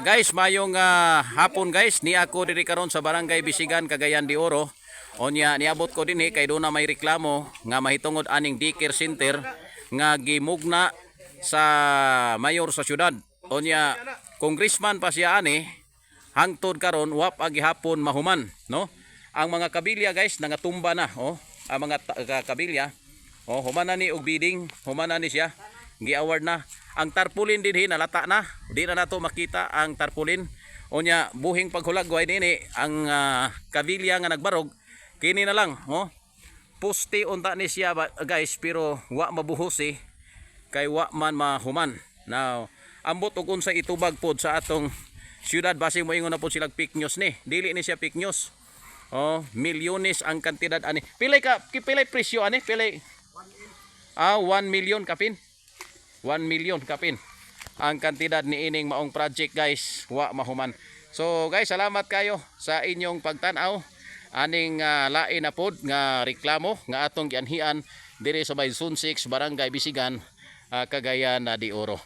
Guys, mayong hapon, guys, ni ako diri karon sa Barangay Bisigan, Cagayan de Oro. Onya niabot ko dinhi kay doon na may reklamo nga mahitungod aning daycare center nga gimugna sa mayor sa syudad. Onya congressman pa siya ani, hangtod karon wa pa gihapon mahuman, no? Ang mga kabilya, guys, nangatumba na, oh. Ang mga kabilya, oh, human na ni og bidding, human na ni siya. Gi-award na. Ang tarpaulin dinhi nalata na. Di na nato makita ang tarpaulin. Unya buhing paghulagway nini ang kabilya nga nagbarog kini na lang, oh. Poste unta ni siya guys, pero wa mabuhos eh kay wa man mahuman. Now, ambot og unsa itubag pod sa atong syudad, basing moingon na pod silang fake news ni. Dili ni siya fake news. Oh, milyones ang kantidad ani. Pilay ka pilay presyo ani? Pilay? Ah, 1 million kapin. 1 million kapin ang kantidad ni ining maong project, guys, wa mahuman. So guys, salamat kayo sa inyong pagtan-aw aning lain na pod nga reklamo nga atong gianhian diri sa may Zone 6, Barangay Bisigan, Cagayan de Oro.